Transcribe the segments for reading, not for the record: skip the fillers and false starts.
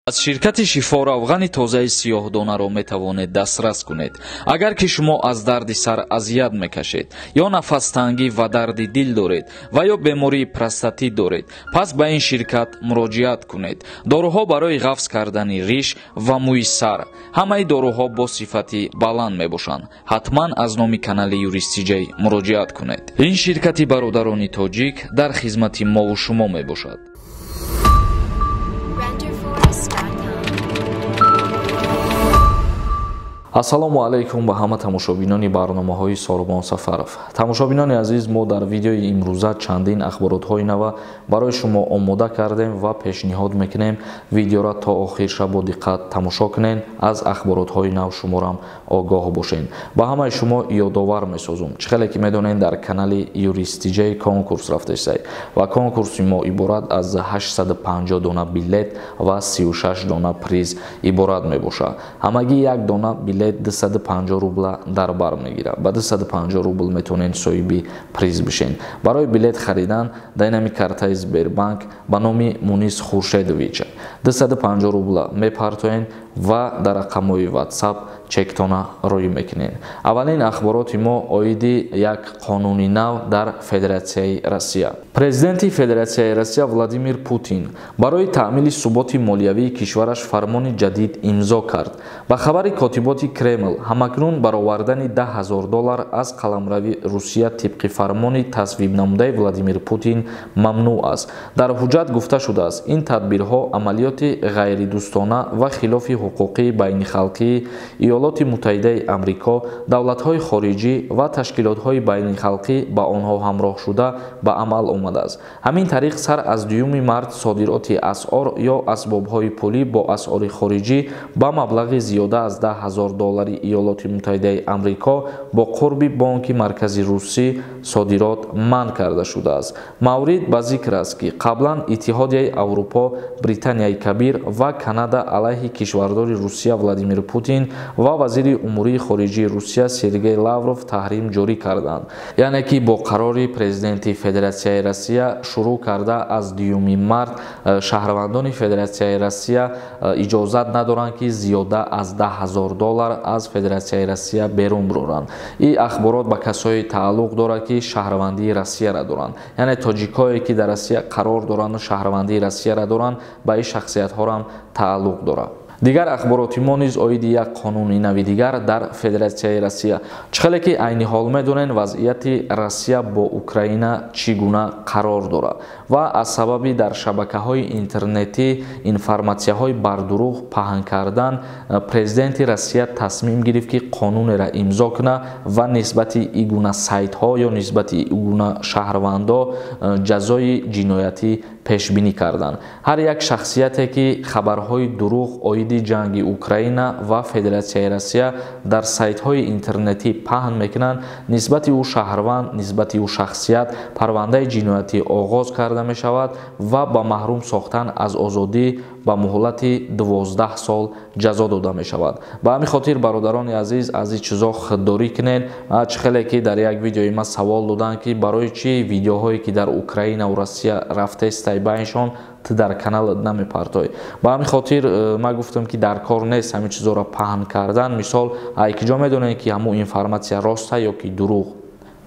Аз ширкати Шифо равғани тозаи сиёҳдонаро метавонед дастрас кунед. Агар ки шумо аз дарди сар азият мекашед ё нафастангӣ ва дарди дил доред ва ё бемории простатит доред, пас ба ин ширкат муроҷиат кунед. Доруҳо барои ғафз кардани риш ва мӯи сар. Ҳамаи доруҳо бо сифати баланд мебошанд. Ҳатман аз номи канали Юрист Тиҷай муроҷиат кунед. Ин ширкати бародарони тоҷик дар хизмати мову шумо мебошад. Ассалому алайкум ба ҳама тамошобинони барномаҳои Сорбон Сафаров. Тамошобинони азиз, мо дар видеои имрӯза чандин ахборотҳои нава барои шумо омода кардем ва пешниҳод мекунем. Видеоро то охирша бо диққат тамошо кунед, аз ахборотҳои нав шуморам огоҳ бошед. Ба ҳамаи шумо ёдовар месозум. Чӣ хеле ки медонед, дар канали Юрист Тиҷай конкурс рафтесай ва конкурси мо иборат аз 850 дона билет ва 36 дона приз иборат мебошад. Ҳамагӣ як дона билет 250 рубла дар бар мегирад. Ба 250 рубл метавонед соҳиби приз бишед. Барои билет харидан дар инами картаи Сбербанк ба номи Мунис Хуршедович 250 рубла мепартоед ва дар рақамҳои WhatsApp чектона рӯй мекунед. Аввалин ахбороти мо оиди як қонуни нав дар Федератсияи Россия. Президенти Федератсияи Россия Владимир Путин барои таъмини суботи молиявии кишвараш фармони ҷадид имзо кард. Ба хабари котиботи Кремл, ҳамакнун баровардани 10 000 доллар аз қаламрави Русия тибқи фармони тасвибнамудаи Владимир Путин мамнӯъ аст. Дар ҳуҷҷат гуфта шудааст, ин тадбирҳо амалиёти ғайридӯстона ва хилофи ҳуқуқии байнихалқии Иёлоти Муттаҳидаи Амрико, давлатҳои хориҷӣ ва ташкилотҳои байнихалқӣ ба онҳо ҳамроҳ шуда ба амал омадааст. Ҳамин тариқ, сар аз 2 март содироти асъор ё асбобҳои пулӣ бо асъори хориҷӣ ба маблағи зиёда аз 10 000 доллари Иёлоти Муттаҳидаи Амрико бо қурби Бонки Маркази Русӣ содирот манъ карда шудааст. Маврид ба зикр аст, ки қаблан Иттиҳодияи Аврупо, Британияи Кабир ва Канада алайҳи кишвардори Русия Владимир Путин ва вазири умурии хориҷии Русия Сергей Лавров таҳрим ҷорӣ карданд. Яъне ки бо қарори президенти Федератсияи Россия шурӯъ карда аз 2 март шаҳрвандони Федератсияи Россия иҷозат надоранд, ки зиёда аз 10 000 доллар аз Федератсияи Россия берун буроранд. Ин ахборот ба касое тааллуқ дорад, ки шаҳрвандии Россияро доранд. Яъне тоҷикое, ки дар Россия қарор доранд, шаҳрвандии Россияро доранд, ба ин шахсиятҳоам тааллуқ дорад. Дигар ахбороти мо низ оиди як қонуни нави дигар дар Федератсияи Россия. Чӣ хеле ки айни ҳол медонед, вазъияти Россия бо Украина чӣ гуна қарор дорад ва аз сабаби дар шабакаҳои интернетӣ информатсияҳои бардурӯғ паҳн кардан, президенти Россия тасмим гирифт, ки қонунеро имзо кунад ва нисбати ин гуна сайтҳо ё нисбати ин гуна шаҳрвандо ҷазои ҷиноятӣ пешбинӣ карданд. Ҳар як шахсияте, ки хабарҳои дурӯғ оиди ҷанги Украина ва Федератсияи Россия дар сайтҳои интернетӣ паҳн мекунанд, нисбати ӯ шаҳрванд, нисбати ӯ шахсият парвандаи ҷиноятӣ оғоз карда мешавад ва ба маҳрум сохтан аз озодӣ ба муҳлати 12 сол ҷазо дода мешавад. Ба ҳамин хотир, бародарони азиз, аз ин чизо худдорӣ кунед. Чӣ хеле ки дар як видеои ма савол доданд, ки барои чӣ видеоҳое, ки дар Украинаву Россия рафтестай, байншон ту дар канал намепартой. Ба ҳамин хотир ман гуфтам, ки дар кор нест ҳамин чизоро паҳн кардан. Мисол, ай киҷо медонед, ки ҳамун информатсия роста ё ки дурӯғ?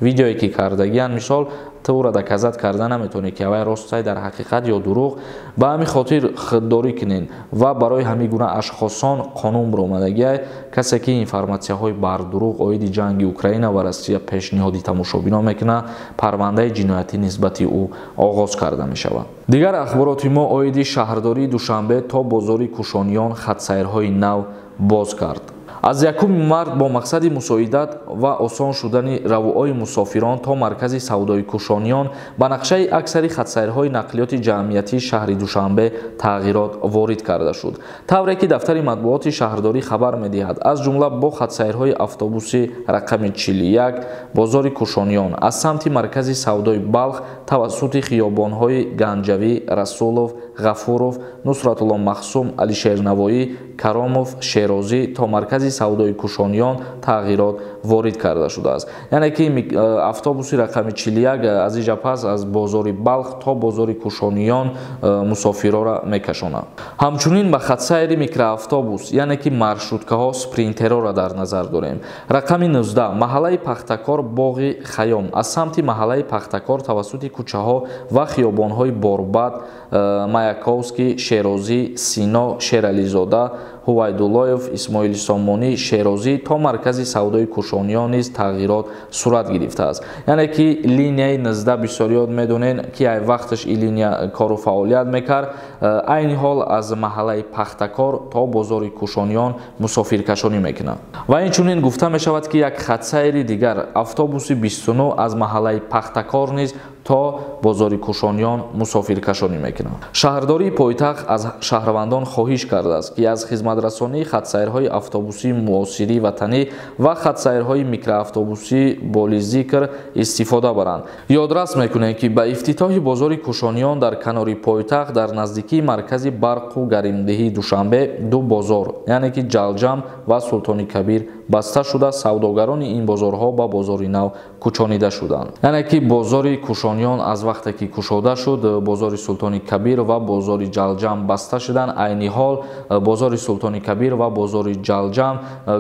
Видеое ки кардагиян, мисол, ту ӯро доказать карда наметавонӣ, ки авай ростай дар ҳақиқат ё дурӯғ. Ба ҳамин хотир худдорӣ кунед ва барои ҳамин гуна ашхосон қонун баромадагиай. Касе ки информатсияҳои бардурӯғ оиди ҷанги Украина ва Россия пешниҳоди тамошобинон мекунад, парвандаи ҷиноятӣ нисбати ӯ оғоз карда мешавад. Дигар ахбороти мо оиди шаҳрдории Душанбе то бозори Кушониён хатсайрҳои нав боз кард. Аз 1 март бо мақсади мусоидат ва осон шудани равуои мусофирон то маркази савдои Кушониён ба нақшаи аксари хатсайрҳои нақлиёти ҷамъиятии шаҳри Душанбе тағйирот ворид карда шуд. Тавре ки дафтари матбуоти шаҳрдорӣ хабар медиҳад, аз ҷумла бо хатсайрҳои автобуси рақами 41 бозори Кушониён аз самти маркази савдои Балх тавассути хиёбонҳои Ганҷавӣ, Расулов, Ғафуров, Нусратулло Махсум, Алишернавоӣ, Каромов, Шерозӣ то маркази савдои Кушониён тағйирот ворид карда шудааст. Яъне ки автобуси рақами 41 аз инҷа пас аз бозори Балх то бозори Кушониён мусофирора мекашонад. Ҳамчунин ба хатсайри микроавтобус, яъне ки маршруткаҳо, спринтерҳоро дар назар дорем. Рақами 19 маҳаллаи Пахтакор, Боғи Хайём. Аз самти маҳаллаи Пахтакор тавассути кӯчаҳо ва хиёбонҳои Борбад, Маяковский, Шерозӣ, Сино, Шерализода, Ҳувайдуллоев, Исмоили Сомонӣ, Шерозӣ то маркази савдои Кушониён низ тағйирот сурат гирифтааст. Яъне ки линияи 19 бисёриёт медонен ки ай вақташ ин линия кору фаъолият мекард. Айни ҳол аз маҳаллаи Пахтакор то бозори Кушониён мусофиркашонӣ мекунад. Ва инчунин гуфта мешавад, ки як хатсайри дигар автобуси 29 аз маҳаллаи Пахтакор низ то бозори Кушониён мусофиркашонӣ мекунад. Шаҳрдории пойтахт аз шаҳрвандон хоҳиш кардааст, ки аз хизматрасонии хатсайрҳои автобусии муосирии ватанӣ ва хатсайрҳои микроавтобусӣ боли зикр истифода баранд. Ёдрас мекунем, ки ба ифтитоҳи бозори Кушониён дар канори пойтахт дар наздикии маркази барқу гаримдиҳии Душанбе ду бозор, яъне ки Ҷалҷам ва Султони Кабир баста шуда, савдогарони ин бозорҳо ба бозори нав кӯчонида шуданд. Яъне ки бозори Кушониён аз вақте ки кушода шуд, бозори Султони Кабир ва бозори Ҷалҷам баста шуданд. Айни ҳол бозори Султони Кабир ва бозори Ҷалҷам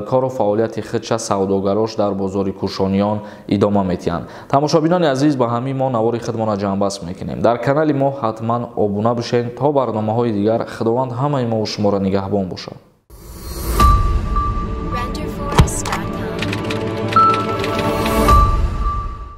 кору фаъолияти худша савдогарош дар бозори Кушониён идома метиҳанд. Тамошобинони азиз, ба ҳамин мо навори худмона ҷамъбаст мекунем. Дар канали мо ҳатман обуна бишед то барномаҳои дигар. Худованд ҳамаи мову шуморо нигаҳбон бошад.